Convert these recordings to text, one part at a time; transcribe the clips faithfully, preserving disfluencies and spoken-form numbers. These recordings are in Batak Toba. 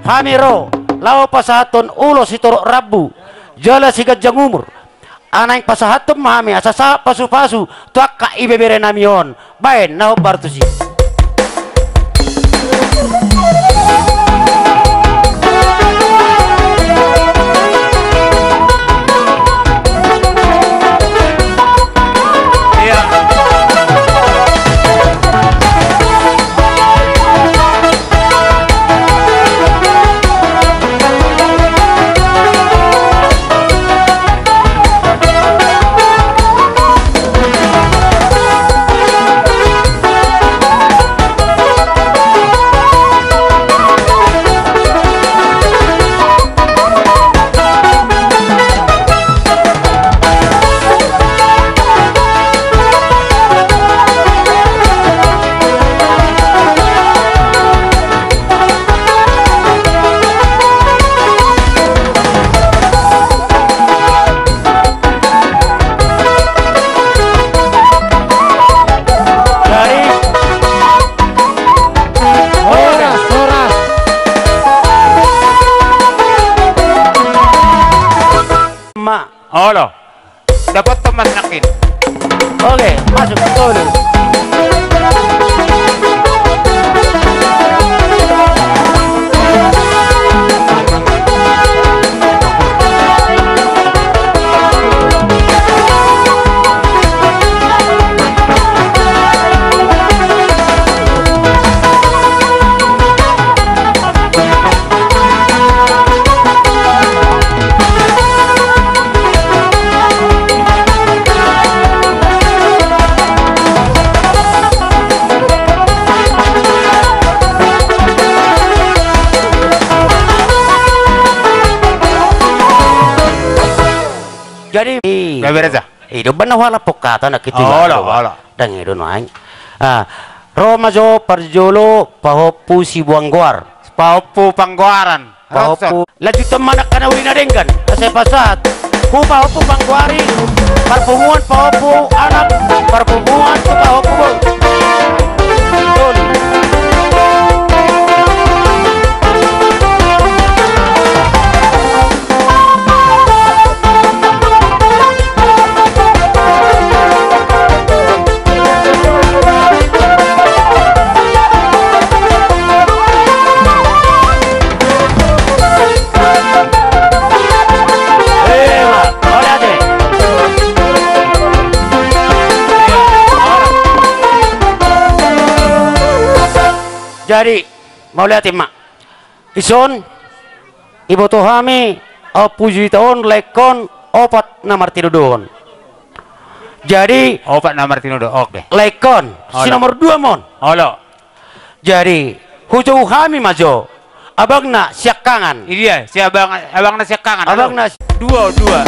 Hami ro laho pasahathon ulos sitorop rambu jala siganjang umur. Ai naeng pasahathon ma hami asa sahat pasupasu tu angka ibeberenami on. Baen na hombar tusi. Horas, horas. Ma. Olo. Dapothon ma nangkin. Oke, masuk. Tolu. Jadi, gabe raja. I do umbahen na hualap pongkatan na kitu. Olo, olo. Ndang i do nuaeng. Ah, ro ma jo parjolo pahompu sibuang goar. Pahompu panggoaran. Pahompu. Lanjuthon ma nangkin na uli na denggan. Asa pasahat. Hu pahompu panggoari. Parpunguan pahompu anak. Parpunguan tu pahompu boru. Tolu. Jadi, mauliate ma. Dison, iboto hami, Ompu Juita on, laengkon, opat na martinodohon. Jadi, opat na martinodo, oke. Laengkon, olo. Si nomor dua ma on. Olo. Jadi, hujou hami ma jo, abangna siangkangan. Iya, si abang, abangna siangkangan. Abangna. Dua, dua.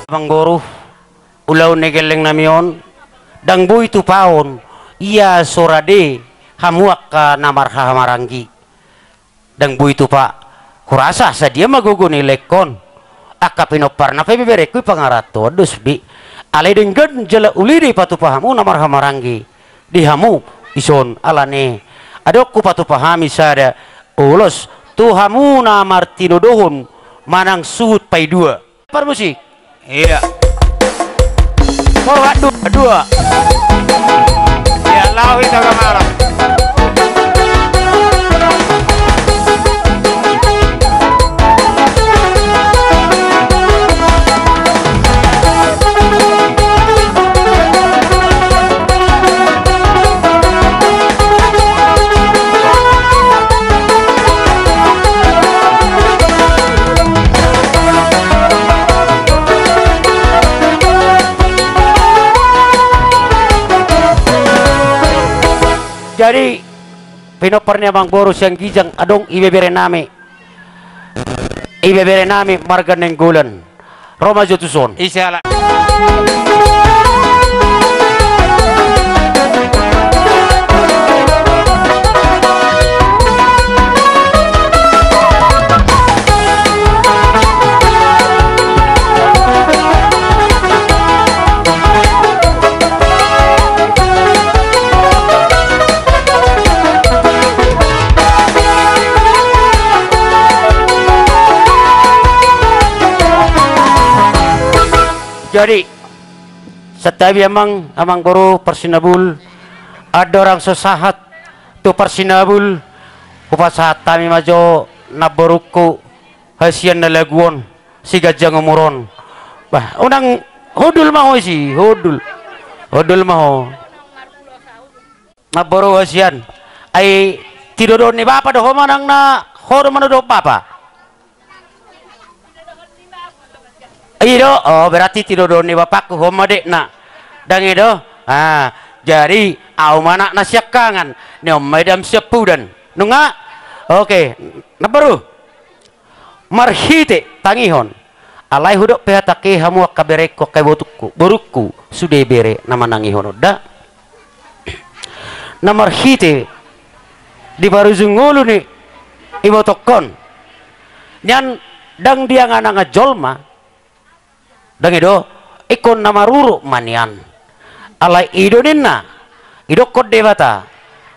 Amangboru, ulaon ni gelleng nami on, ndang boi tupaon ia so rade hamu angka na marhahamaranggi. Ndang boi tupa, hurasa sadia ma gogo ni laengkon. Angka pinomparna pe ibeberengku i pangarantoan do sude. Alai denggan jala uli do ipatupa hamu na marhahamaranggi di hamu dison, alani adong hupatupa hami sada ulos tu hamu na martinodohon manang suhut paidua. Parmusik. Iya. Forward dua, dua. Iya, laho hita, Bang Aram. Jadi, pinompar ni amangboru sian ginjang adong ibebere nami. Ibebere nami marga Nainggolan. Ro ma jo tuson. Ise ala. Jadi, santabi amang, amangboru, parsinabul, andorang so sahat tu parsinabul, hupasahat hami ma jo namborungku, hasian na lagu on, si ganjang umur on. Bah, unang hundul ma ho isi, hundul. Hundul ma ho. Namboru hasian. Ai tinodohon ni bapa do ho manang na ho do manodohon bapa? I do, oh, berarti tinodohon ni bapakku ho ma dekna. Ndang i do? Ah, jadi au ma anakna siangkangan. Ni on ma i dam siampudan. Nunga? Oke. Namboru. Marhite tangihon. Alai hudok pe hatangki hamu angka berengku, angka ibotongku, borungku, sude bere na manangihon on da. Na marhite di parujung ngolu ni ibotongkon. Nian ndang dianganangan jolma. Ndang i do, ingkon na maruruk ma nian. Alai i do ninna, idokkon Debata,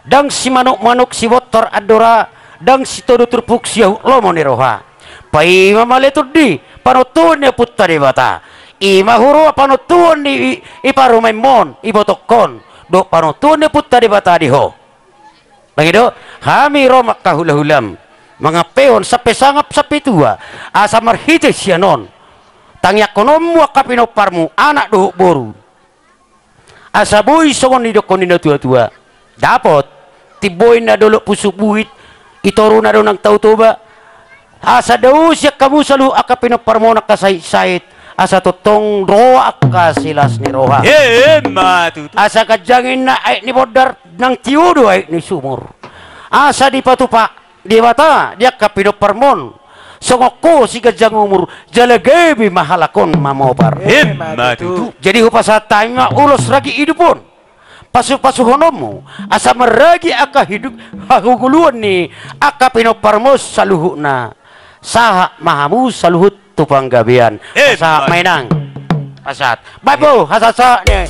ndang simanukmanuk sibontor andora, ndang sitodo turpuk siahut lomo ni roha. Paima male tondi, panontuhon ni Ompunta Debata. I ma huroha panontuhon ni i, i parumaenmon, ibotongkon, dohot panontuhon ni Ompunta Debata di ho. Ndang i do, hami ro ma angka hulahulam, mangampehon sampe sangap sampe tua, asa marhite sian on, tangiangkononmu angka pinomparmu, anak dohot boru. Asa boi songon nidokkon ni natuatua. Dapot, timbo inna dolok pusuk buhit, i toruna do nang Tao Toba. Asa dao sian hamu saluhut angka pinomparmon angka saitsait, asa tongtong ro angka silas ni roha. Emma tutu. Asa ganjang inna aek ni bondar, nang tio do aek ni sumur. Asa dipatupa Debata di angka pinomparmon, songon ho siganjang umur, jala gabe ma halak on mamopar. Emma tutu. Jadi hupasahat hami ma ulos ragi idup on. Pasupasuhononmu, asa marragi angka hidup hahuguluan ni angka pinomparmon saluhutna. Sahat ma hamu saluhut tu panggabean. Emma. Sahat ma inang. Pasahat. Baik, bo, hasahat ni.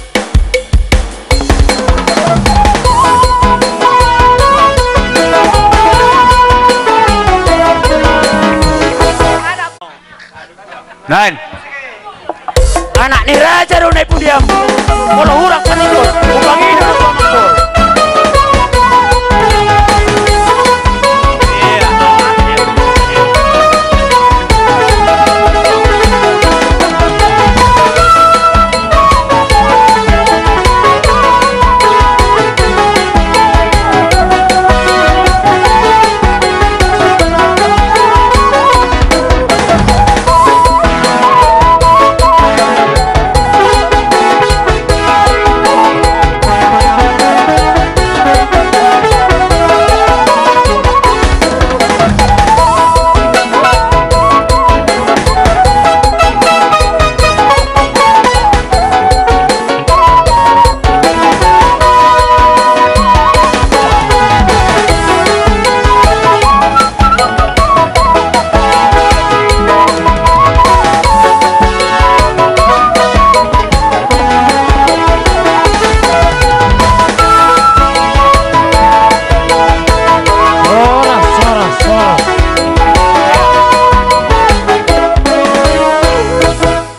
Naeng. Anak ni raja do na i pudiam. Molo hurang paninggol, ubangi do na pamanggol.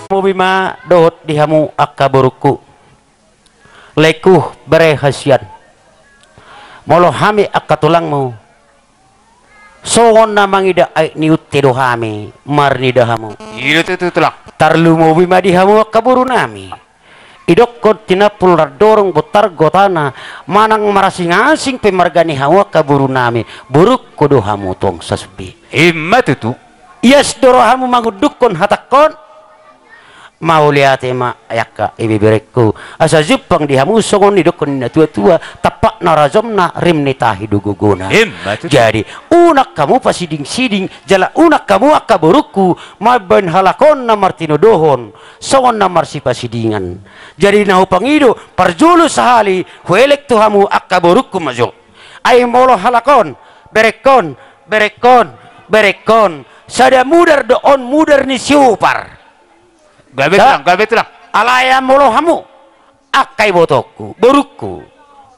Tarlumobi ma dohot di hamu angka borungku, laengku, bere hasian. Molo hami angka tulangmu, songon na mangida aek ni unte do hami marnida hamu. I do tutu, Tulang. Tarlumobi ma di hamu angka borunami. Idokkon tinampul nandorong bontar gotana, manang marasingasing pe marga ni hamu angka borunami, borungku do hamu tong sasude. I ma tutu. Ias do rohamu mangundukhon hatangkon. Mauliate ma angka ibeberengku, asa jumpang di hamu songon nidokkon ni natuatua, tampakna rajomna, rim ni tahi do gogona. I ma tutu. Jadi unang hamu pasidingsiding, jala unang hamu angka borungku mambahen halak on na martinodohon songon na marsipasidingan. Jadi na hupangido, parjolo sahali huelek tu hamu angka borungku ma jo. Ai molo halak on, berengkon, berengkon, berengkon, sada mudar do on, mudar ni siopar. Gabe, Tulang, gabe, Tulang. Alai molo hamu angka ibotongku, borungku,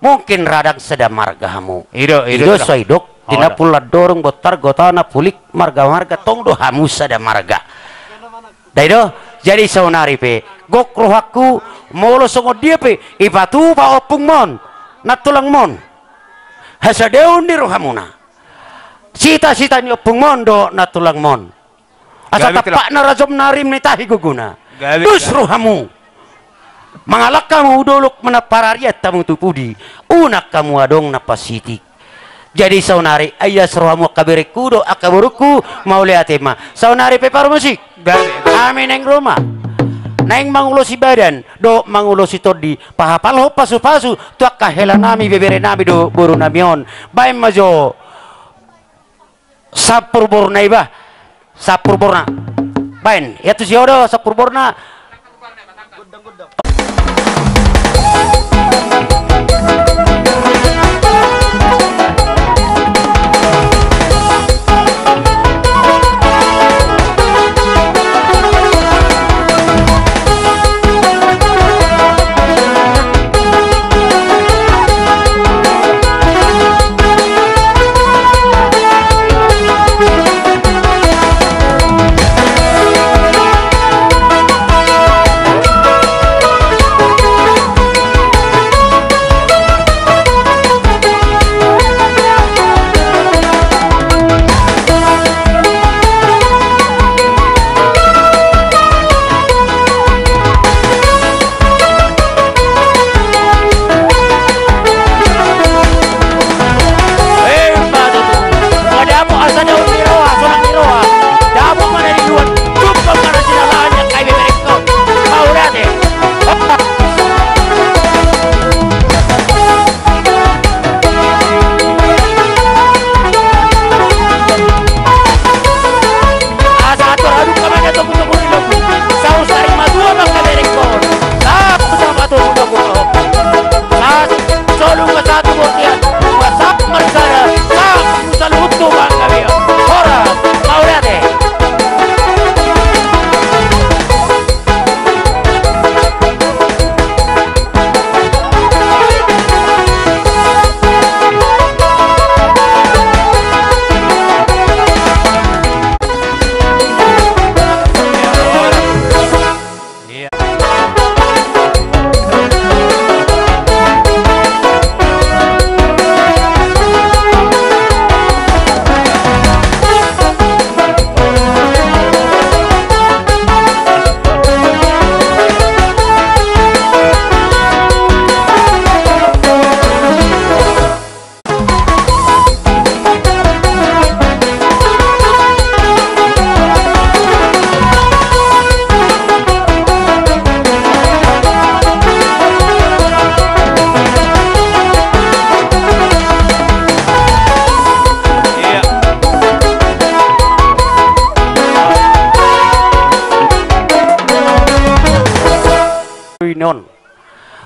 mungkin radang sada marga hamu. I do, i do, Tulang. Sai didok, oh, tinampul nandorong bontar gotana, pulik marga-marga, tong do hamu sada marga. Dai do, jadi saonari pe gok rohangku, molo songon dia pe ipatupa ompungmon, nantulangmon, hasadaon ni rohamuna, sitasita ni ompungmon dohot nantulangmon, asa tampakna rajomna, rim ni tahi gogona. Gabe, Tulang. Dos rohamu. Mangalangka hamu dolok, manang pararian hamu tu pudi, unang hamu adong na pasitik. Jadi saonari, ai ias rohamu angka berengku dohot angka borungku, mauliate ma. Saonari pe parmusik, gabe, gabe, hami naeng ro ma, naeng mangulosi badan dohot mangulosi tondi, pahapalhon pasupasu tu angka helanami, beberenami dohot borunami on. Baen ma jo sampur borna iba. Sampur borna. Baen, ia tusi ho do sampur borna.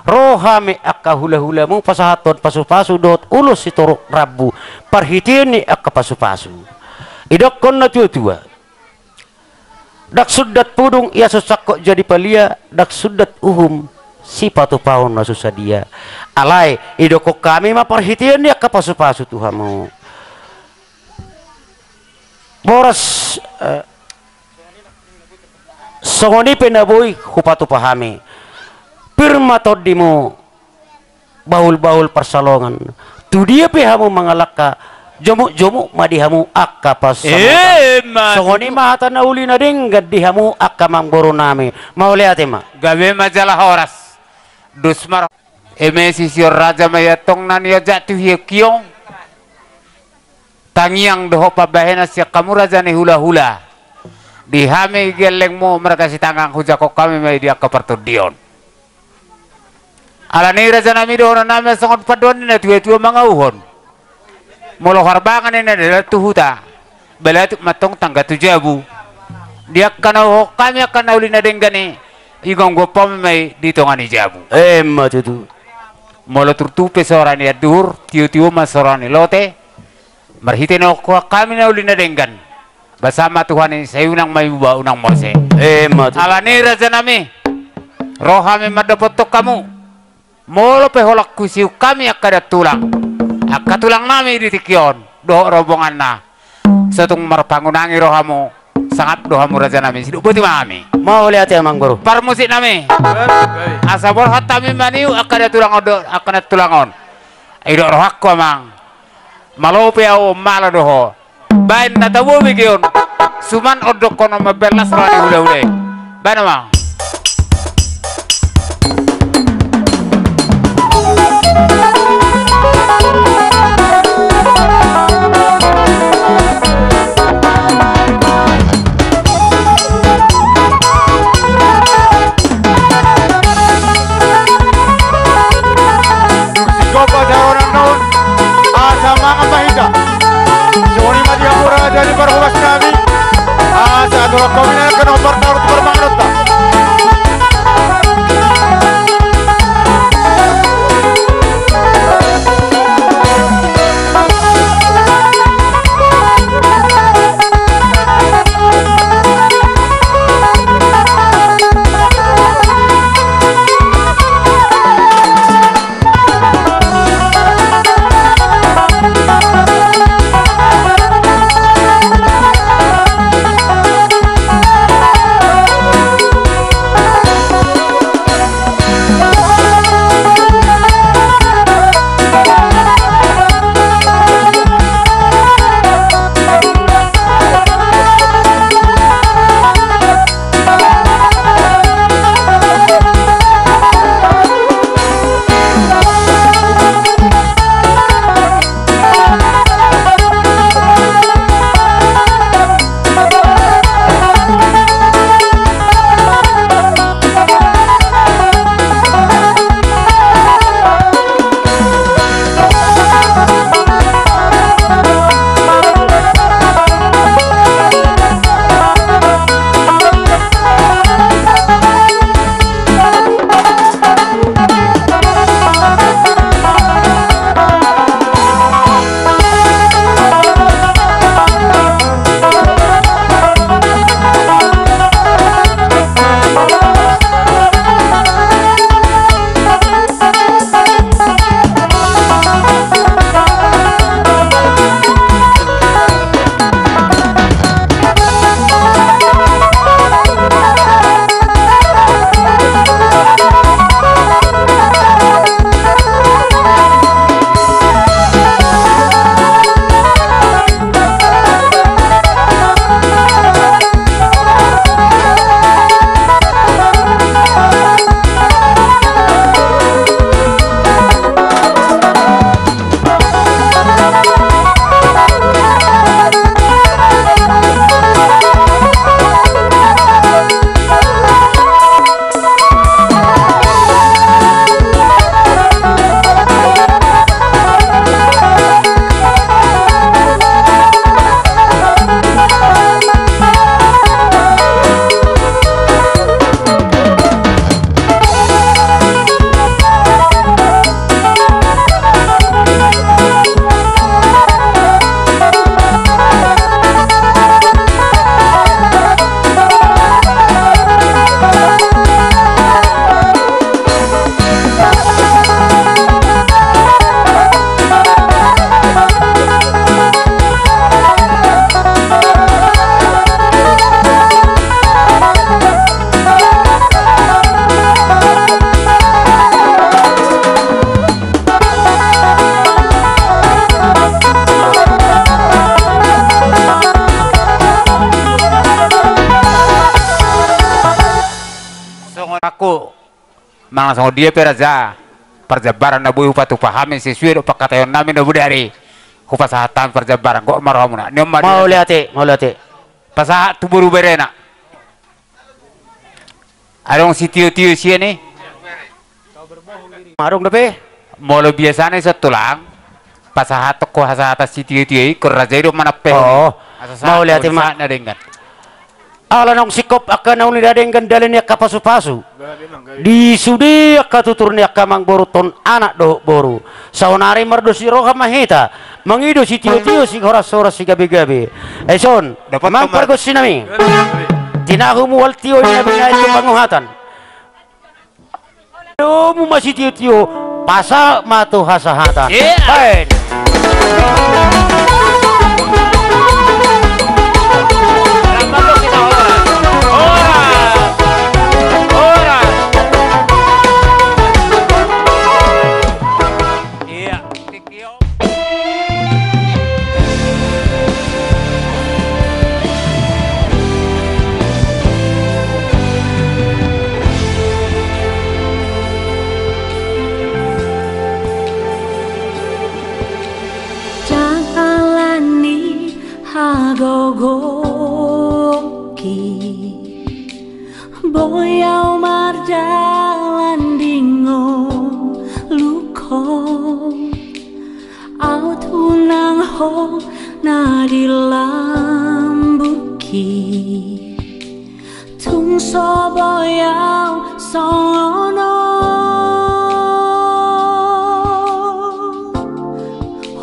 Ro hami angka hulahulamu pasahathon pasupasu dohot ulos sitorop rambu, parhitean ni angka pasupasu. Idokkon na tuatua: Ndang sundat pudung ia so sangkot jadi palia, ndang sundat uhum sipatupaon na so sadia. Alai idokkon hami ma parhitean ni angka pasupasu tu hamu. Boras, eh, Songon i pe na boi hupatupa hami. Pir ma tondimu, bahul-bahul parsalongan. Tu dia pe hamu mangalangka, jomuk-jomuk ma di hamu angka pansamotan. Emma tutu. Songon i ma hata na uli na denggan di hamu angka amangboru nami. Mauliate ma. Gabe ma jala horas. Dos ma ro. Eme sisihon raja ma i antong na niajak tu hiokion. Tangiang dohot pambahenan sian hamu raja ni hula-hula. Di hami gellengmu marga Sitanggang hujangkon hami ma i di angka partondion. Alani i raja nami, dohonon nami songon pandohan ni na tua-tua mangauhon. Molo harbangan i na dalan tu huta, balatuk ma antong tangga tu jabu. Di angka na huuhon hami angka na uli na denggan i, igomgom hami ma i di tonga ni jabu. Emma tutu. Molo turtu pe sora ni anduhur, tio-tio ma sora ni lote. Marhite na huuhon hami na uli na denggan, basa ma Tuhan i, sai unang ma i muba unang mose. Emma tutu. Alani i raja nami, ro hami mandapothon hamu. Molo pe holan husiuk hami angka datulang, angka tulang nami di tingki on dohot rombonganna, so tung marpangunangi rohamu. Sangap do hamu raja nami, sidok boti ma hami. Mauliate amangboru. Parmusik nami, asa borhat hami maniuk angka datulang on dohot angka nantulang on. Didok rohangku amang, malo pe ahu, malo do ho. Baen na tabo bege on, suman ondokkonon ma, pellas roha ni hula-hula i. Baen ma. Dung singkop acara on annon, asa mangan ma hita. Songon i ma di hamu raja ni parhobas nami. Asa aturan hami na nangkin on parnaur tu parmanganonta. Aku manang songon dia pe raja, parjambaran na boi hupatupa hami sesuai dohot pangkataion nami na bodari, hupasahat hami parjambaran, gok ma rohamuna. Nion ma dia. Mauliate, mauliate. Pasahat tu boru berena. Adong sitiotio sian i? Adong dope. Molo biasana i songon tulang, pasahathon hasahatan sitiotio i, ingkon raja i do manampehon. Oh, asa sahat mauliate ma. Sahat na denggan. Ala naung singkop angka na uli na denggan, dalan ni angka pasupasu. Di sude angka tutur ni angka amangboru, tong anak dohot boru. Saonari mardos ni roha ma hita mangido sitiotio, sihoras-horas, sigabe-gabe. Aison, amang pargonsi nami. Tinahu mual tio, inna binahen tu panguhatan. Domu ma sitiotio, pasahat ma tu hasahatan. Baen. Ndang ala ni hagogoonki boi ahu mardalan di ngolungku. Aut unang ho na di lambungki, tung so boi ahu songon on.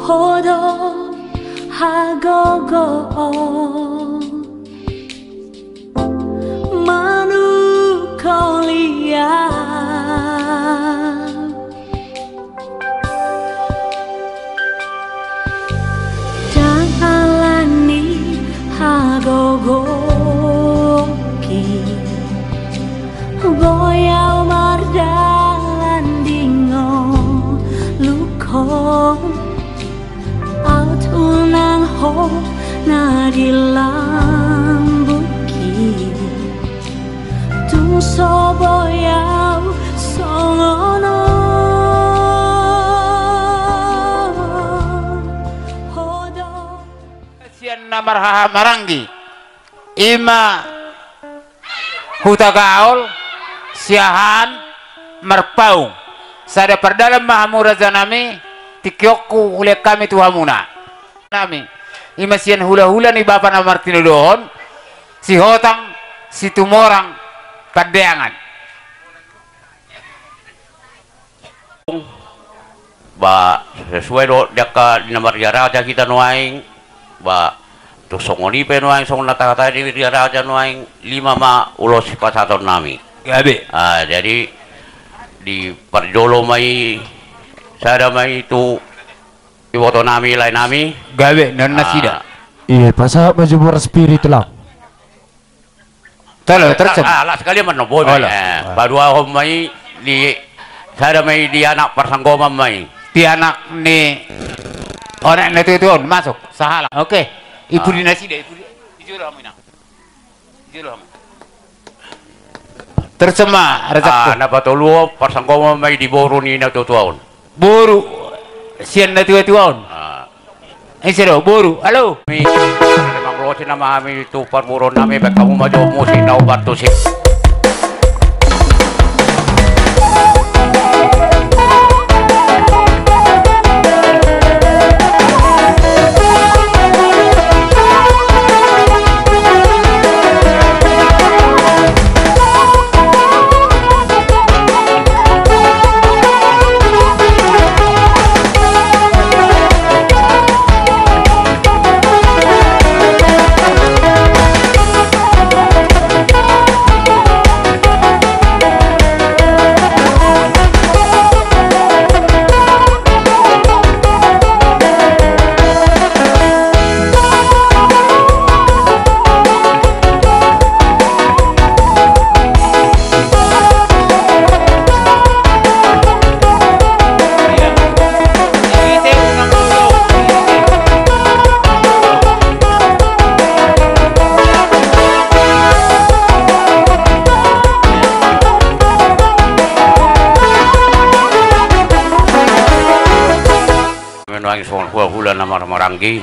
Ho do hagogoon manungkoli ahu. Ndang ala ni hagogoonki boi ahu mardalan di ngolungku. Aut unang ho na di lambungki, tung so boi ahu songon on. Ho do. Sian na marhahamaranggi, i ma Hutagaol, Siahaan, Marpaung. Sada pardalan ma hamu rajanami, tingki on hulean hami tu hamuna. Nami, i ma sian hulahula ni bapa na martinodohon, Sihotang, Situmorang, Pandeangan. Ba, sesuai do di angka na marriaraja hita nuaeng, ba, tung songon i pe nuaeng, songon na tahatahon di riaraja nuaeng, lima ma ulos sipasahatonnami. Gabe. Ah, jadi, di parjolo ma i, sada ma i tu ibotonami, laenami. Gabe, non nasida. Ah. Iya, pasahat ma jumur spirit lang. Tolo, terus. Ah, las kali manombo. Oh, las. Eh, paduahon ma i di, sada ma i di anak parsanggoman ma i. Di anak ni, anak na tuatua on, masuk, sahala. Oke. Ibu di nasida, ibu di, ijolo hamu ina. Ijolo hamu. Terus ma, raja. Ah, na patoluhon, parsanggoman ma i di boru ni na tuatua on. Boru, sian na tuatua on. Ah. Ise do, boru, halo. Mi, memang losi nama hami tu parboruonnami, baen hamu ma jo musik na umbar tusi. Anggi,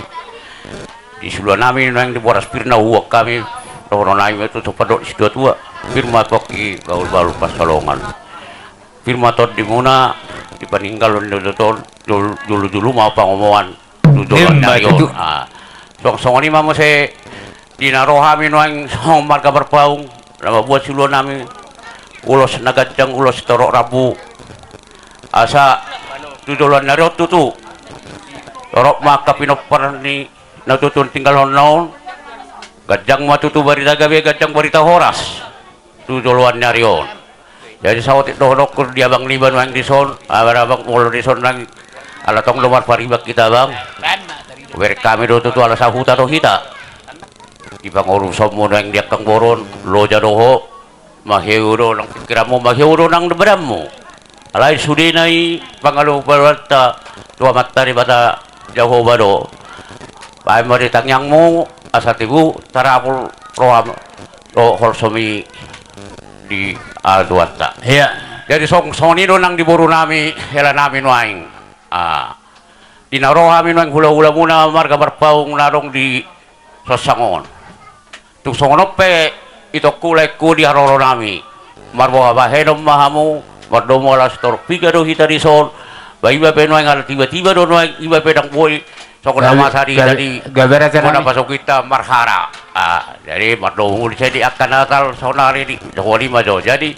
di siluan nami nuaeng di boras pir na huhuan hami, dohonon nami ma tutu pandok ni situatua, pir ma tu anggi bahulbahul pansalongan. Pir ma tondimuna di paninggalon ni otot on, jol-, jolojolo ma pangomoan tu joloan ni ari on. Ima tutu. Ah, suang songon i ma muse di na ro hami nuaeng songon marga Marpaung, na mambuat siluan nami ulos na ganjang, ulos torop rambu. Asa tu joloan ni ari on tutu torop ma angka pinompar ni na tutu tinggalhonna on, ganjang ma tutu barita gabe, ganjang barita horas tu joloan ni ari on. Jadi saotik dohononku di abang niba nuaeng dison, abang, abang molo dison nuaeng, ala tong do marpariban hita, abang. Hubereng hami do tutu, ala sahuta do hita. Di pangurusonmu nuaeng di angka boru on, loja do ho, maheu do nang pingkiranmu, maheu do nang badanmu. Alai sudena i pangaloan-pangaloanta tu Amanta Debata Jahowa do. Baen ma di tangiangmu, asa tibu tarapul roham dohot holsomi di, ah, Tuhanta. Iya. Jadi song-, songon i do nang di boru nami, hela nami nuaeng. Ah. Di na ro hami nuaeng hulahulamuna marga Marpaung na adong di Songsang on. Tung songon on pe itongku, laengku, di haroro nami, marboha bahenon ma hamu, mardomu, ala sitorop piga do hita dison. Ba iba pe nuaeng ala tibatiba do nuaeng, iba pe ndang boi songon na masa di, gabe, gabe raja nami, songon na pasokinta marhara. Ah, jadi mardomu di, jadi angka Natal saonari di, songon i ma jo. Jadi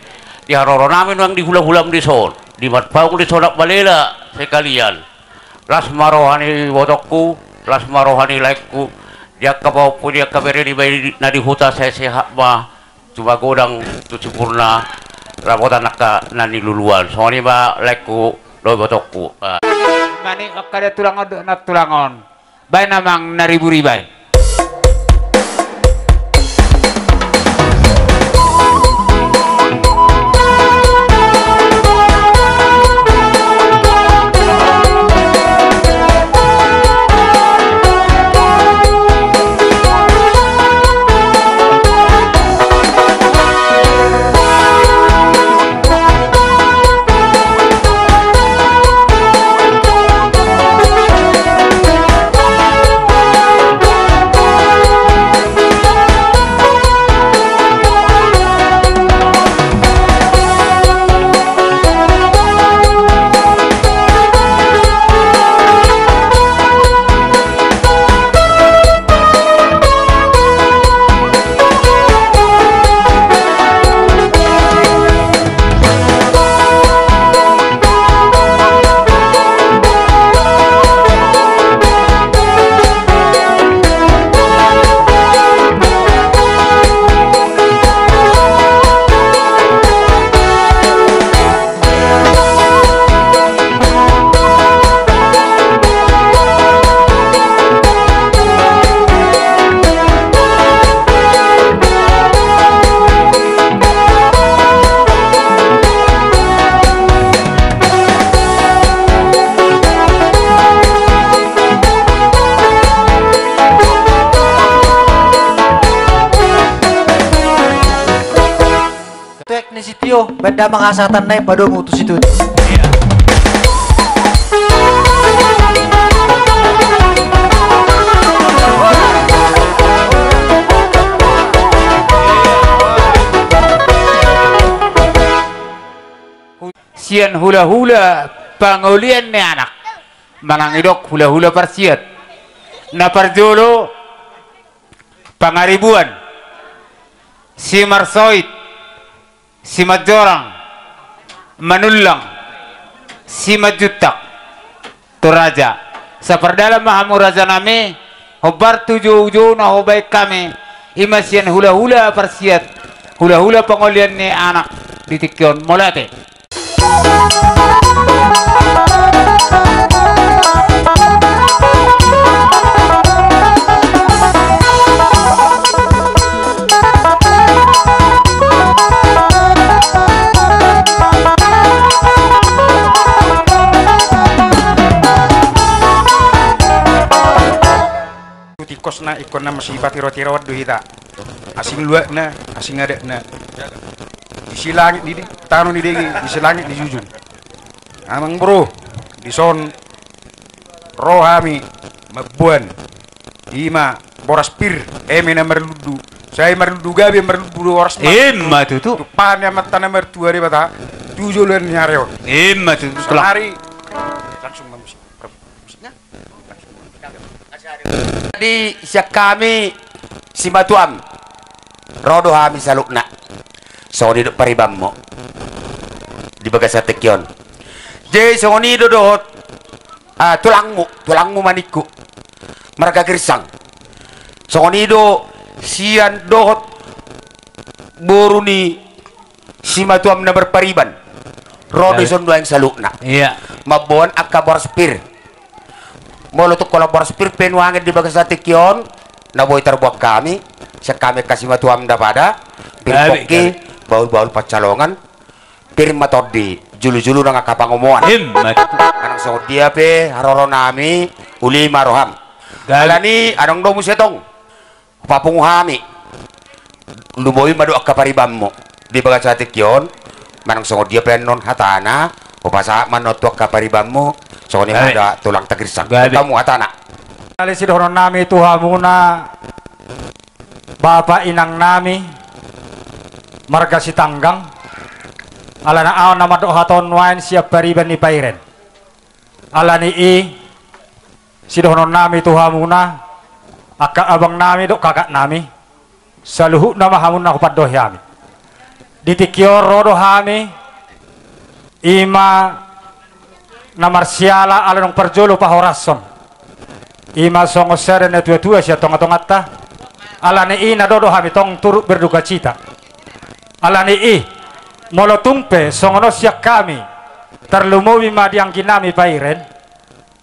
di haroro nami nuaeng di hulahulam dison, di Marpaung dison, Amang Malela sekalian. Las ma roha ni ibotongku, las ma roha ni laengku, di angka pahompu, di angka bere niba i na di huta, sehat-sehat ma, tu magodang, tu sempurna, ramotan angka na niluluan. Songon i ma laengku dohot ibotongku. Ah. Mani mangkada tulang on dohot nantulang on. Baen amang na riburiba i. Tuek ni sitio, baen damang hasahatan nai padomu tu situtu. Sian hulahula pangolian ni anak, manang didok hulahula parsiat. Na parjolo, Pangaribuan, Simarsoit, Simanjorang, Manullang, Simanjuntak, Toraja. Sapardalan ma hamu raja nami, hombar tu joujou na hubaen hami, i ma sian hulahula parsiat, hulahula pangolian ni anak di tingki on, mauliate. Tu tingkosna ingkon na masipatirotiro do hita. Asing luatna, asing adatna. Disi langit di, di tano ni dege, disi langit dijujung. Amang boru, dison ro hami mamboan, i ma boras pir, eme na marlundu, sai marlundu gabe, marlundu horas ma. Ima tutu. Tumpahon ni Amanta na martua Debata tu joloan ni ari on. Ima tutu. Sonari langsung ma musik. Musiknya. Di sian hami simatuam, ro do hami saluhutna. Songon i do paribanmu di bagasan tingki on. Jadi songon i do dohot, ah, tulangmu, tulangmu ma ningku, marga Girsang. Songon i do sian dohot boru ni simatuam na marpariban. Ro do dison nuaeng saluhutna. Iya. Mamboan angka boras pir. Molo tung holan boras pir pe nuaeng di bagasan tingki on, na boi tarboan hami, sian hami angka simatuam na pada, pir pongki, bahul-bahul pansalongan, pir ma tondi, julu-julu nang angka pangomoan. Ima tutu. Manang songon dia pe haroronami, uli ma roham. Alani adong do muse tong hupapungu hami. Lumobi ma do angka paribanmu di bagasan tingki on. Manang songon dia pe annon hatana, hupasahat ma annon tu angka paribanmu. Songon i ma da tulangta Girsang. Gabe. Tamu hatana. Alai sidohononnami tu hamuna, bapa inangnami, marga Sitanggang, alana ahu na mandok hata on nuaeng sian pariban ni Pairen. Alani i, sidohononnami tu hamuna, angka abangnami dohot kakaknami, saluhutna ma hamu na hupandohi hami. Di tingki on ro do hami, i ma na marsiala ala naung parjolo pahorashon. I ma songon sada natuatua sian tongatonganta. Alani i na dodo hami tong turut berdukacita. Alani i, molo tung pe songon on sian hami, tarlumobi ma di angginami Pairen,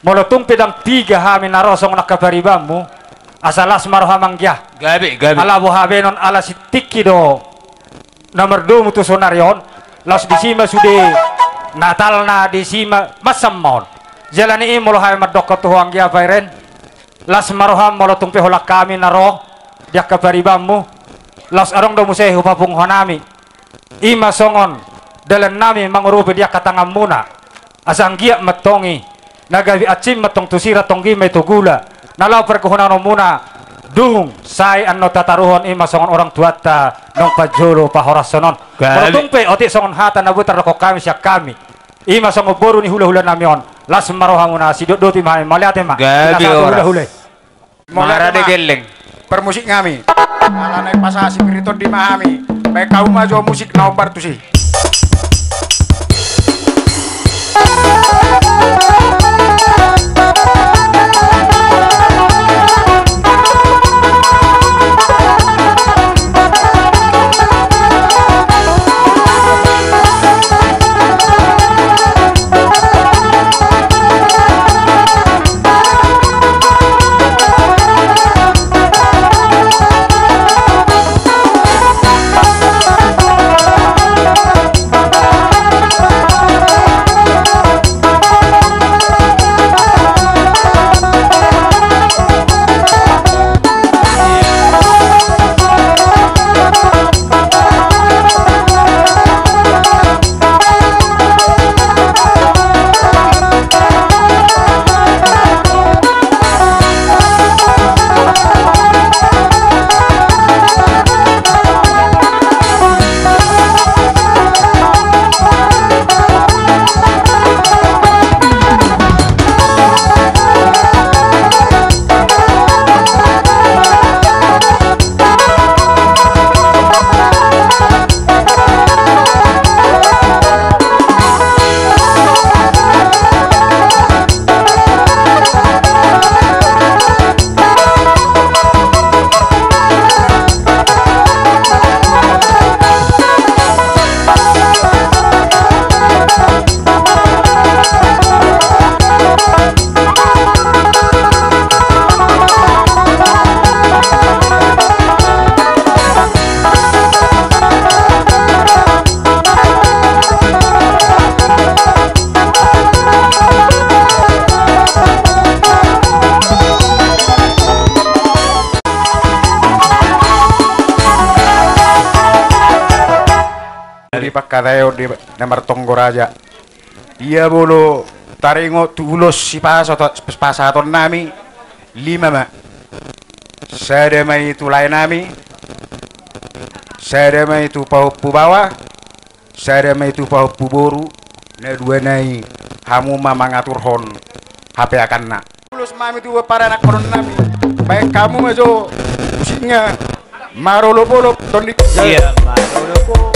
molo tung pe ndang piga hami na ro songon angka paribanmu, asa las ma roham anggia. Gabe, gabe. Ala boha benon, ala sitingki do na mardomu tu saonari on, laos disi ma sude Natalna, disi ma mansam ma on. Jala ni i molo hami mandokkon tu ho anggia Pairen, las ma roham molo tung pe holan hami na ro di angka paribanmu, laos adong do muse hupapunguhon hami. I ma songon dalannami mangurupi di angka tanganmuna. Asa anggiat ma antong i, na gabe ansim ma antong tu sira, tonggi ma i tu gula, na laho pargahononmuna, dung sae annon tataruhon i ma songon orang tuanta naung parjolo pahorashon on. Gabe. Molo tung pe otik songon hata na boi tardokkon hami sian hami, i ma songon boru ni hulahulanami on, las ma rohamuna, sidok doti ma hami, mauliate ma. Gabe. Pinasahat tu horas. Hulahula i. Mauliate ma. Mangarade gelleng. Parmusiknami. Ala naeng pasahat sipir i tondi ma hami. Baen hamu ma jo musik na hombar tusi. Di pangkataion di na martonggo raja. Ia molo taringot tu ulos sipasahat-, sipasahatonnami, Lima ma. Sada ma i tu lae nami, sada ma i tu pahompu baoa, sada ma i tu pahompu boru, na dua nai hamu ma mangaturhon hapeakanna. Ulos ma hami tu paranak parumaen nami. Baen hamu ma jo musikna. Marolopolop tonding. Iya, marolopolop.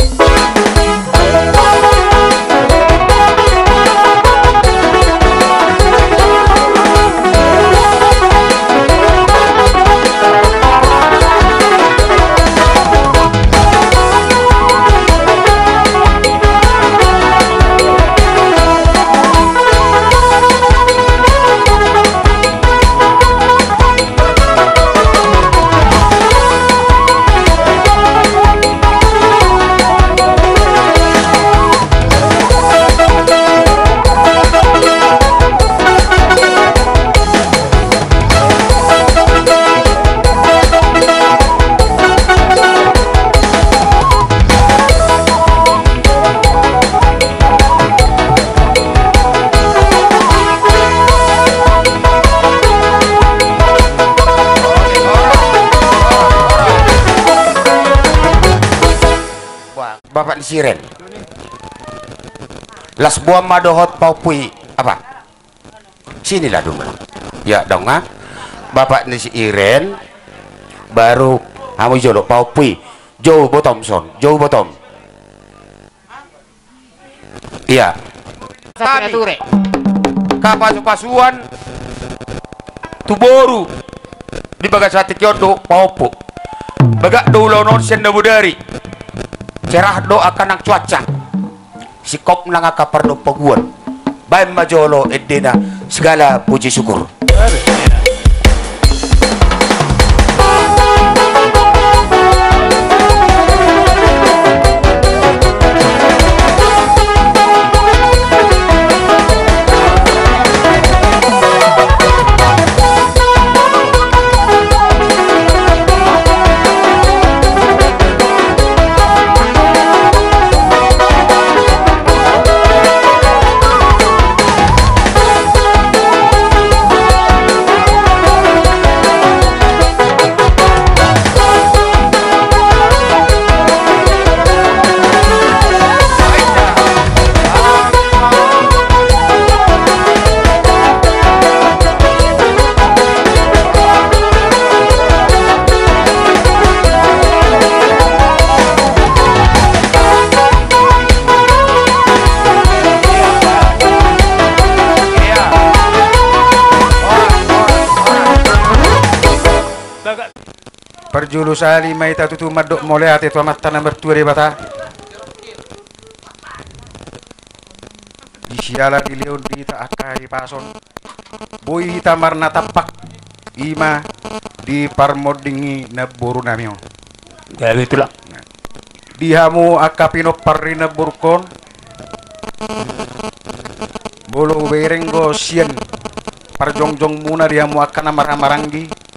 Bapak ni si Iren. Las boan ma dohot pahompu i. Apa? Sini lah dulu. Ya, dong, ha? Bapak ni si Iren, baru hamu jolo, pahompu i. Jou botom son, jou botom. Iya. Tapi, kapasupasuan tu boru di bagasan tingki on do pahompu. Bagak do ulaon on sian na bodari. Cerah do angka nang cuaca. Singkop nang angka pardompaguan. Baen ma jolo endena, segala puji syukur. Parjolo sahali ma hita tutu mandok mauliate tu Amanta na martua Debata. Di siala dilehon di hita angka hahipason, boi hita marnatampak, i ma di parmonding ni namboru nami on. Gabe tulang. Di hamu angka pinompar ni namborungkon, molo hubereng do sian parjongjongmuna di hamu angka na marhahamaranggi,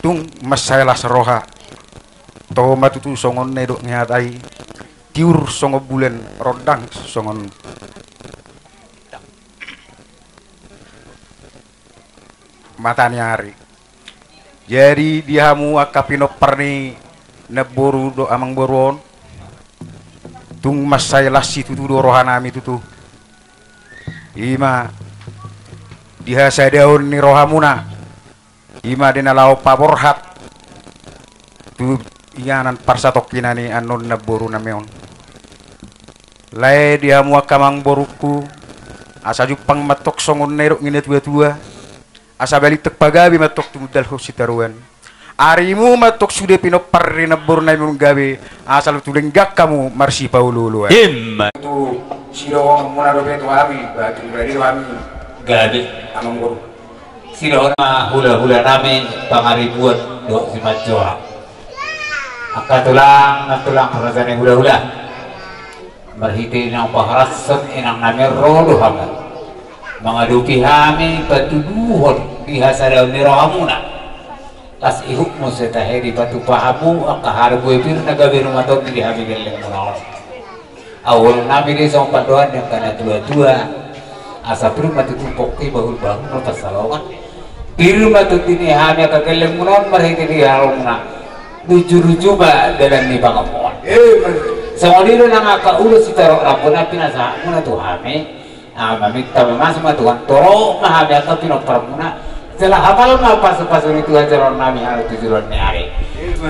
tung mansai las roha. Toho ma tutu songon na nidok ni hata i, tiur songon bulan, rondang songon mata ni ari. Jadi di hamu angka pinompar ni namboru dohot amangboru on, tung mansai las situtu do rohanami tutu. I ma di hasadaon ni rohamuna. I ma di na laho paborhat tu inganan parsatongkinan i annon namboru nami on. Lae di hamu angka amangborungku, asa jumpang ma antong songon na nidok ni natuatua, asa balintang pagabe ma antong tumundalhon sitaruan. Arimu ma antong sude pinompar ni namboru nami on gabe, asa tu denggan hamu marsipaolooloan. Ima. Tu sidohononmuna dope tu hami, batu berani do hami. Gabe. Amangboru. Sidohon ma hulahula nami Pangaribuan dohot Simanjorang. Angka tulang, nang tulang raja ni hulahula. Marhite naung pahorason inang nami ro do hamu mangadopi hami patuduhon di hasadaon ni rohamuna. Las ihut muse tahe dipatupa hamu angka harbue pir na gabe rumah tondi di hami gellengmuna on. Ahu nami do i songon pandohan ni angka natuatua. Asa pir ma tutu pongki bahul-bahul marpansalongan. Pir ma tutu ni hami angka gellengmuna on marhite di harumuna. Ruju-ruju ma dalan ni pangomoan. Songon i do nang angka ulos sitorop rambu na pinasahatmuna tu hami. Maminta mamasu ma Tuhan, torop ma hami angka pinomparmuna. Jala hapal ma pasu-pasu ni Tuhan jaloonnami hami tu joloan ni ari.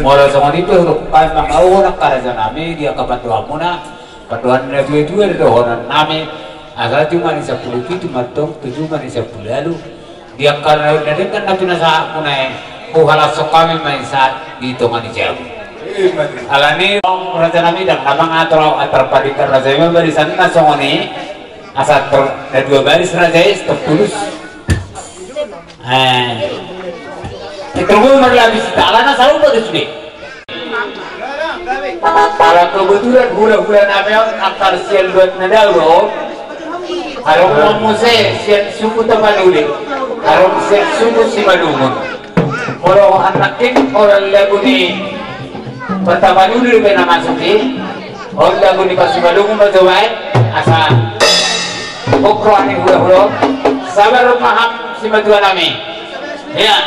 Molo songon i pe hudok hami mangauhon angka rajanami di angka pandohanmuna. Pandohan na dua-dua do dohononnami. Asa jumadi ni sampulu pitu mantong tu jumadi ni sampulu ualu. Di angka na denggan na pinasahatmuna i, huhalashon hami ma i sahat di tonga ni jabu. Alani rajanami, ndang na mangatur au, antar padenggan raja i ma barisanna songon i. Asa na dua baris raja i, terputus. Eh. Itu gue marlapis, tak lana salah buat sudah. Ala kebetulan hula-hulanami on angka sian Luat Nadao do. Adong muse sian suku Tapanuli. Adong sian suku Simalungun. Molo anakkin orang lagu ni Tapanuli pe na masuk i. On lagu ni Simalungun ma jo baen. Asa. Pokro ani hula-hula. Sabar ma hamu simatuanami. Ia.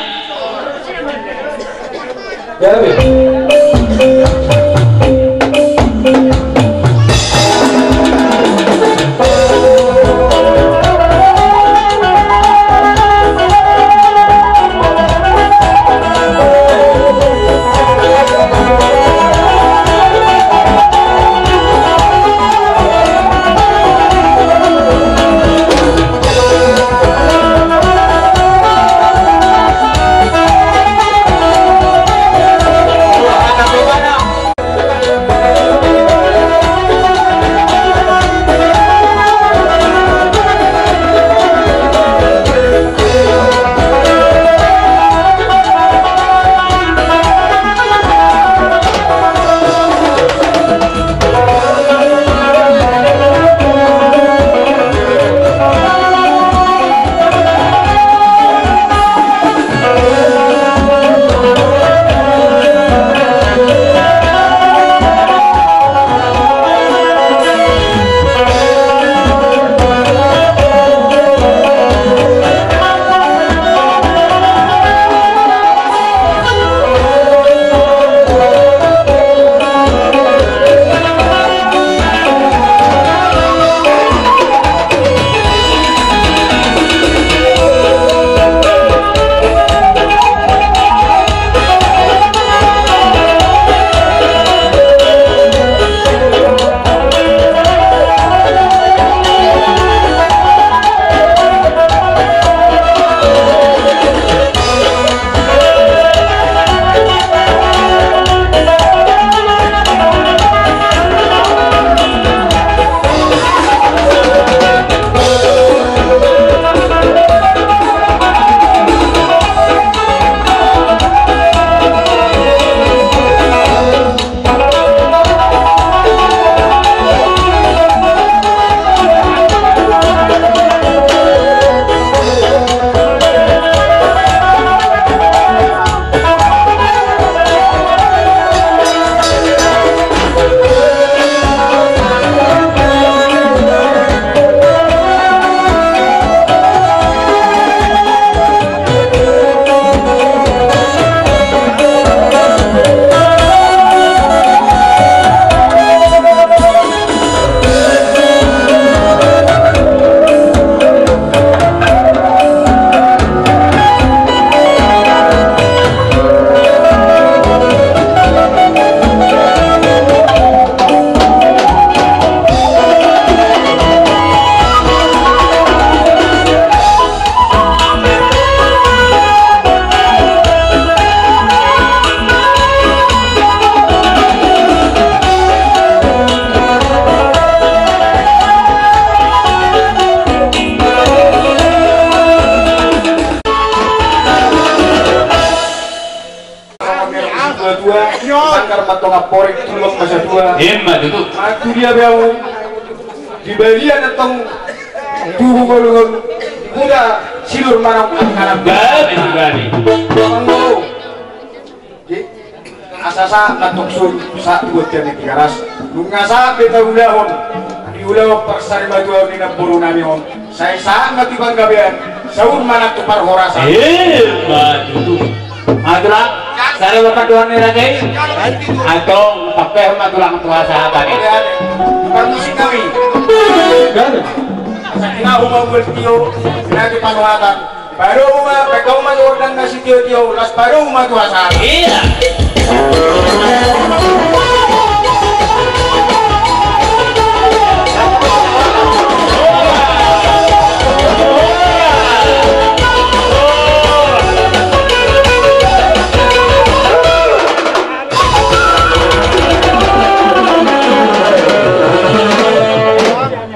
Sanggar ma tonga porek, tulok ma satua. Ima tutu. Mangkuria be au. Di balian antong tubu bolongon. Di kuda silur manang anak. Gabe, gabe. Di asa sahat antong sur sahat tu bontean ni Tigaras. Nunga sahat be taulahon. Ulaon parsarimatua ni namboru nami on. Sai sahat ma tu panggabean, saur ma nang tu parhorasan. Eh, ma tutu. Matulang, sare ma pandohan ni raja i. Antong, pape ma tulang tu hasahatan i. Parmusik nami. Asa ina huma buat tio, ina tu panuhatan. Baru uma, pekau ma tu ordang na sitio-tio, las baru uma tu hasahatan. Iya.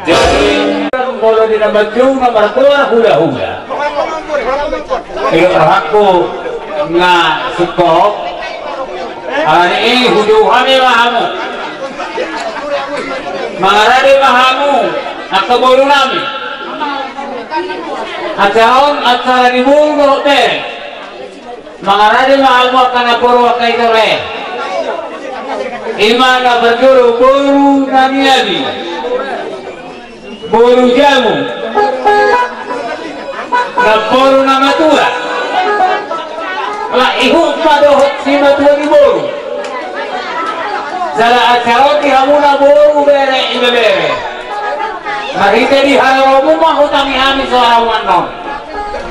Jadi, molo di na manjou na margoar hula-hula. Ido rohangku nga sukop. Alani i hujou hami ma hamu. Mangarade ma hamu angka boru nami. Acara on acara ni boru dohot bere. Mangarade ma hamu angka namboru angka itore. Ima na parjolo boru nami abi. Boru jamu. Namboru na matua. Laho ihut ma dohot simatua ni boru. Jala acara on di hamuna boru bere ibebere. Marhite di haroromu ma hutangi hami so hamu annon.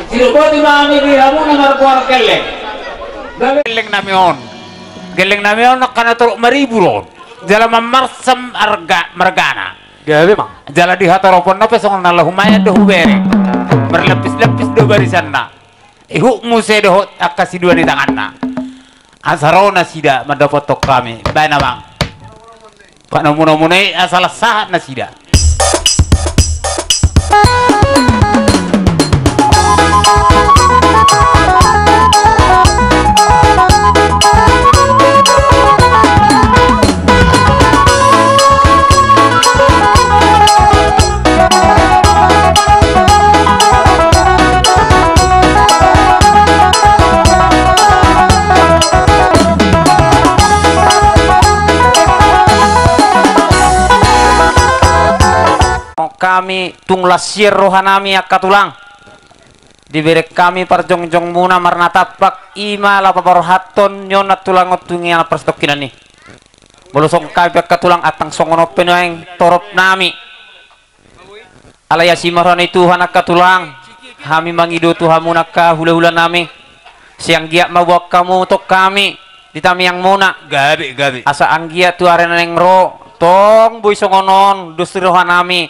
Sidok boti ma hami di hamuna margoar gelleng. Gelleng nami on. Gelleng nami on angka na torop maribur on. Jala mamarsam arga margana. Gabe ma. Jala di hatoroponna pe songon na laho humaean do hubere. Marlapis-lapis do barisanna. Ihut muse dohot angka sidua ni tanganna. Asa ro nasida mandapothon hami. Baen amang. Panomu-nomuna i asa las sahat nasida. Hami tung las sian rohanami angka tulang. Dibereng hami parjongjongmuna marnatampak ima laho paborhathon ni on nantulang on tu inganan parsatongkinan i. Molo songon hami pe angka tulang antang songon on pe nuaeng toropnami. Alai asi ma roha ni Tuhan angka tulang, hami mangido tu hamuna angka hulahulanami. Sai anggiat ma boan hamu tong hami di tangiangmuna. Gabe, gabe. Asa anggiat tu ari na naeng ro, tong boi songon on dos ni rohanami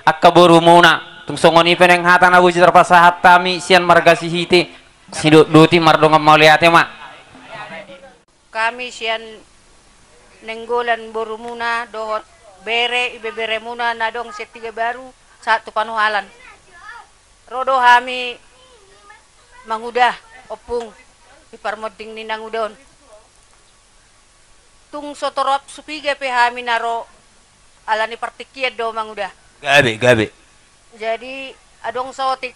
angka borumuna. Tung songon i pe naeng hata na boi tarpasahat hami sian marga Sihite, Sidotdoti mardongan mauliate ma. Hami sian Nainggolan borumuna dohot bere ibeberemuna na adong sian Tigabaru sahat tu Panohalan. Ro do hami manguda ompung di parmonding ni nanguda on. Tung so torop supiga pe hami na ro, alani partingkian do manguda. Gabe, gabe. Jadi adong saotik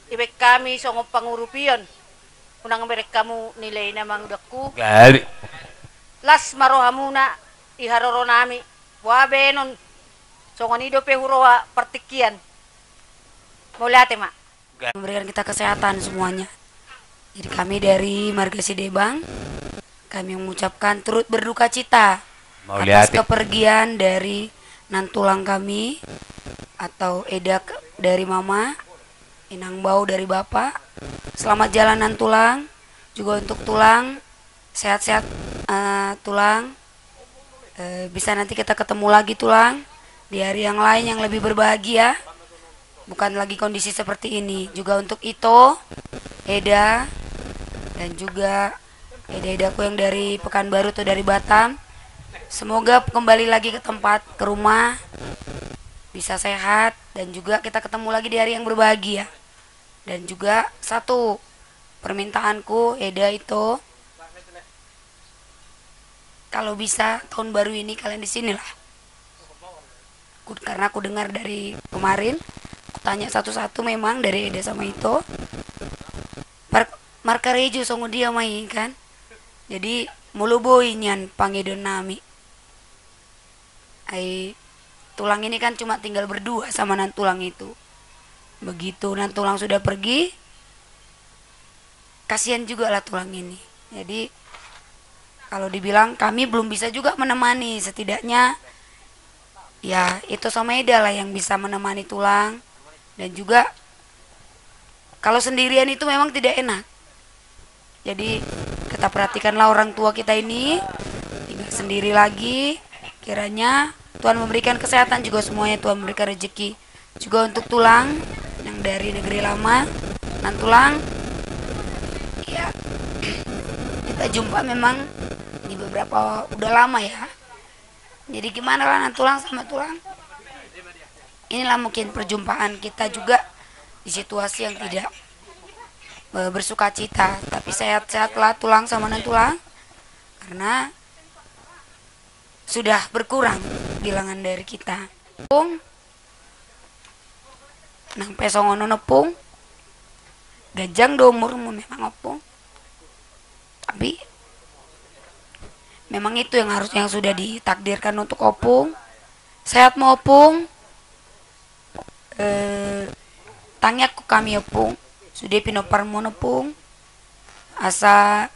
dibaen hami songon pangurupion. Unang bereng hamu nilai na mangudangku. Gabe. Las ma rohamuna di haroronami. Boha baenon, songon i dope huroha partingkian. Mauliate ma. Memberikan kita kesehatan semuanya. Jadi kami dari marga Sidebang, kami mengucapkan turut berduka cita atas kepergian dari nantulang kami atau eda ke-, dari mama, inang bau dari bapak. Selamat jalan nantulang, juga untuk tulang, sehat-sehat, eh, tulang. Eh, bisa nanti kita ketemu lagi, tulang, di hari yang lain yang lebih berbahagia. Bukan lagi kondisi seperti ini. Juga untuk Ito, Eda, dan juga eda-edaku yang dari Pekanbaru atau dari Batam. Semoga kembali lagi ke tempat, ke rumah, bisa sehat, dan juga kita ketemu lagi di hari yang berbahagia. Dan juga satu permintaanku, Eda, Ito, kalau bisa tahun baru ini kalian di sinilah. Ku, karena aku dengar dari kemarin, aku tanya satu-satu memang dari Eda sama Ito. Mar-, markarejo songon dia ma i kan. Jadi molo boi nian pangidoannami. Ai Tulang ini kan cuma tinggal berdua sama nantulang itu. Begitu nantulang sudah pergi, kasihan juga lah tulang ini. Jadi, kalau dibilang kami belum bisa juga menemani, setidaknya, ya, Ito sama Eda lah yang bisa menemani tulang. Dan juga, kalau sendirian itu memang tidak enak. Jadi, kita perhatikanlah orang tua kita ini, tinggal sendiri lagi. Kiranya Tuhan memberikan kesehatan juga semuanya, Tuhan memberikan rezeki. Juga untuk tulang yang dari negeri lama, nantulang, ya, kita jumpa memang di beberapa, udah lama ya. Jadi gimana lah nantulang sama tulang? Inilah mungkin perjumpaan kita juga di situasi yang tidak, eh, bersukacita. Tapi sehat-sehatlah tulang sama nantulang, karena sudah berkurang bilangan dari kita. Ompung, nang pe songon on, Ompung. Ganjang do umurmu memang, Ompung. Tapi memang itu yang harus, yang sudah ditakdirkan untuk Ompung. Sehat ma, Ompung. Eh, tangiangku hami, Ompung, sude pinomparmu on, Ompung, asa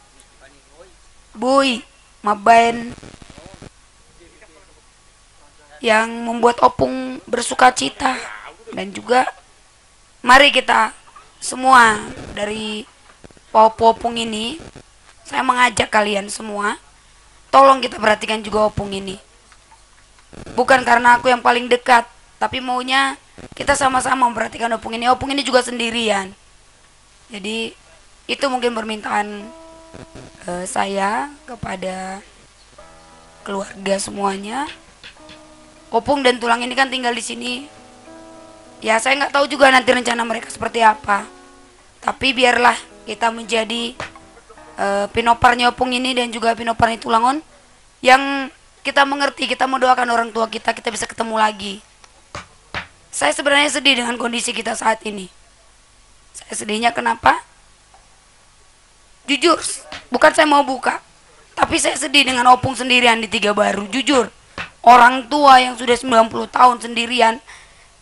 boi mambaen yang membuat Ompung bersukacita. Dan juga mari kita semua dari pahompu Ompung ini, saya mengajak kalian semua, tolong kita perhatikan juga Ompung ini. Bukan karena aku yang paling dekat, tapi maunya kita sama-sama memperhatikan Ompung ini. Ompung ini juga sendirian. Jadi, itu mungkin permintaan, eh, saya kepada keluarga semuanya. Ompung dan tulang ini kan tinggal di sini. Ya, saya nggak tahu juga nanti rencana mereka seperti apa. Tapi biarlah kita menjadi, eh, pinomparnya Ompung ini dan juga pinomparnya tulang on, yang kita mengerti, kita mendoakan orang tua kita, kita bisa ketemu lagi. Saya sebenarnya sedih dengan kondisi kita saat ini. Saya sedihnya kenapa? Jujur, bukan saya mau buka, tapi saya sedih dengan Ompung sendirian di Tiga Baru. Jujur, orang tua yang sudah sembilan puluh tahun sendirian,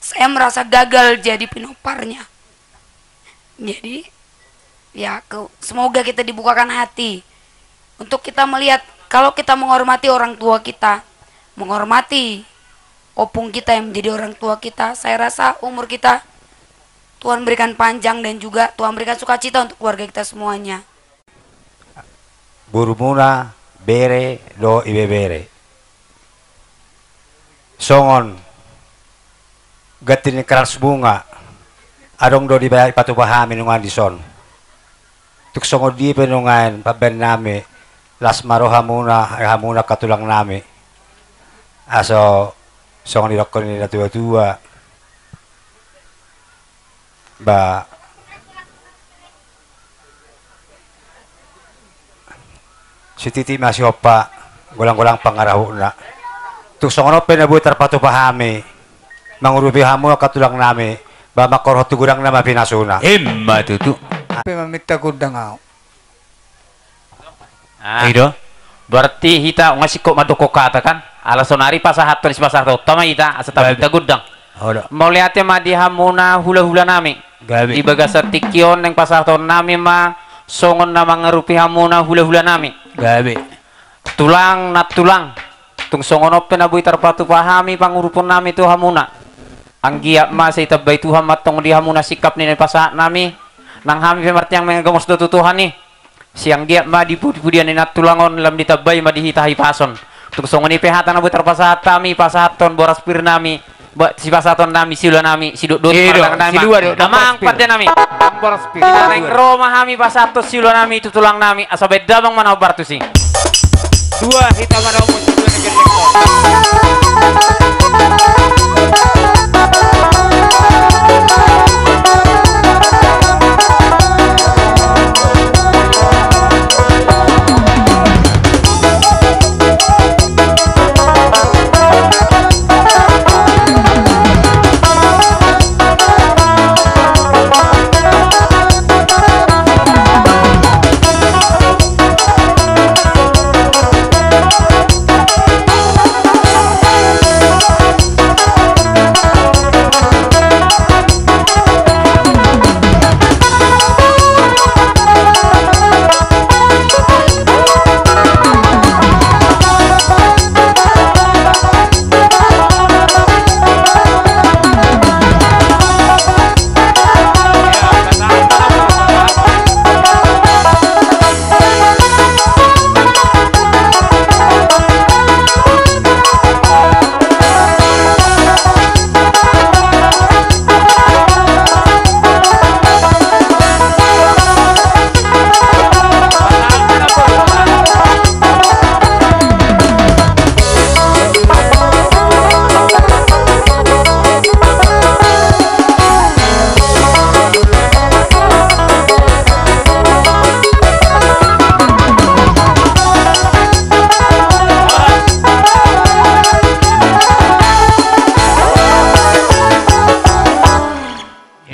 saya merasa gagal jadi pinomparnya. Jadi, ya, ke-, semoga kita dibukakan hati untuk kita melihat, kalau kita menghormati orang tua kita, menghormati Ompung kita yang menjadi orang tua kita, saya rasa umur kita Tuhan berikan panjang dan juga Tuhan berikan sukacita untuk keluarga kita semuanya. Borumuna, bere dohot ibebere. Songon ganti ni keramas bunga, adong do dibaen, dipatupa hami nuaeng dison. Tung songon dia pe nuaeng pambaen nami, las ma rohamuna, rohamuna angka tulang nami. Asa songon didokkon ni natua-tua. Ba, sititi ma sihompa, golang-golang pangarahutna. Tung songon on pe na boi tarpatupa hami mangurupi hamu angka tulang nami, ba mangkorhon tu godangna ma pinasuna. Ima tutu. Pe maminta gondang ahu. Ah. I do. Berarti hita nunga singkop mandok hata kan? Ala saonari pasahathon, sipasahathonta ma hita asa taminta gondang. Mauliate ma di hamuna hula-hula nami. Gabe. Di bagasan tingki on naeng pasahaton nami ma songon na mangurupi hamuna hula-hula nami. Gabe. Tulang nantulang. Tung songon on pe na boi tarpatupa hami pangurupon nami tu hamuna. Anggiat ma sai ditambai Tuhan ma antong di hamuna singkap ni na pasahat nami. Nang hami pe martangiang, mangegomos do tu Tuhan i. Sai anggiat ma di pudi-pudian ni nantulang on lam ditambai ma di hita hahipason. Tung songon i pe hata na boi tarpasahat hami, pasahathon boras pir nami, ba, sipasahaton nami, siula nami, sidok doti. I do, martangan nami. Sidua do, amang pande nami. Boras pir. Naeng ro ma hami pasahathon siula nami tu tulang nami, asa baen damang ma na hombar tusi. Dua hita manaon.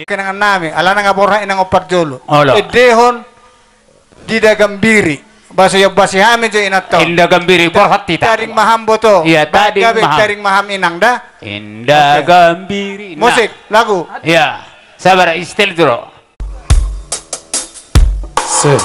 Kenangan nami, alana nga borhat inang on parjolo. Olo. Endehon, Inda Gambiri. Boasa i ombasi hami jo inanta on. Inda Gambiri, borhat hita. Tading ma hamu boto. Ia, tading ma hamu. Tading ma hamu inang da. Inda Gambiri. Oke. Nah. Musik, lagu. Ia, sabar, setel dulu. Sip.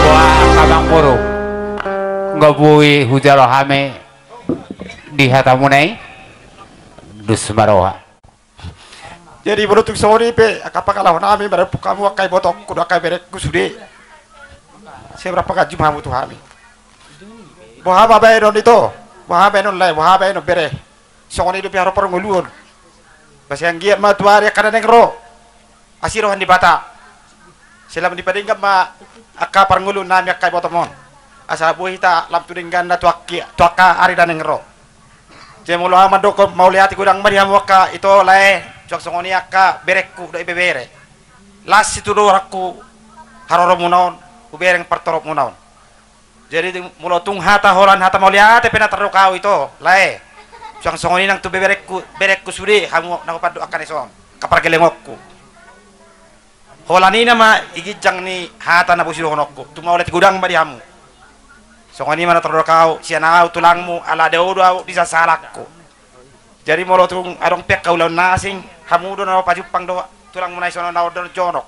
Boha, amangboru, nga boi hujalo hami di hatamuna i? Dos ma roha. Jadi molo tung songon i pe angka pangalaho nami, marampuk hamu angka ibotongku dohot angka iberengku sude. Seberapa ganjang hamu tu hami. Boha ma baenon ito, boha baenon lae, boha baenon bere. Songon i dope haroa parngoluon. Boasa anggiat ma tu ari angka na naeng ro. Asi roha ni Debata. Sai lam dipadenggan ma angka parngoluon nami angka ibotom on. Asa boi hita lam tu dengganna tu angki, tu angka ari na naeng ro. Jadi molo ahu mandok mauliate godang ma di hamu angka ito lae, suang songon i angka berengku dohot ibebere. Las situtu rohangku haroromuna on, hubereng partoromuna on. Jadi molo tung hata holan hata mauliate pe na tardok ahu ito lae, suang songon i nang tu beberengku, berengku sude hamu na hupandok angka na dison, angka pargellengonku. Holan i nama i ginjang ni hata na boi sidohononku, tung mauliate godang ma di hamu. Songon i ma na tardok ahu, sian ahu tulangmu, ala dao do ahu di sasahalakku. Jadi molo tung adong pe angka ulaon na asing, hamu do na pajumpang do tulangmu na i songon on na ondor jonok.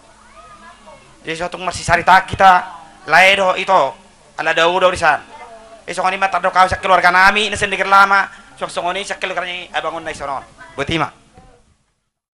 Jadi so tung marsisarita hita, lae do ito, ala dao do ahu di san. I songon i ma tardok ahu sian keluarga nami na sian Deger Lama, songon i sian keluarga ni abang on na i songon on. Boti ma.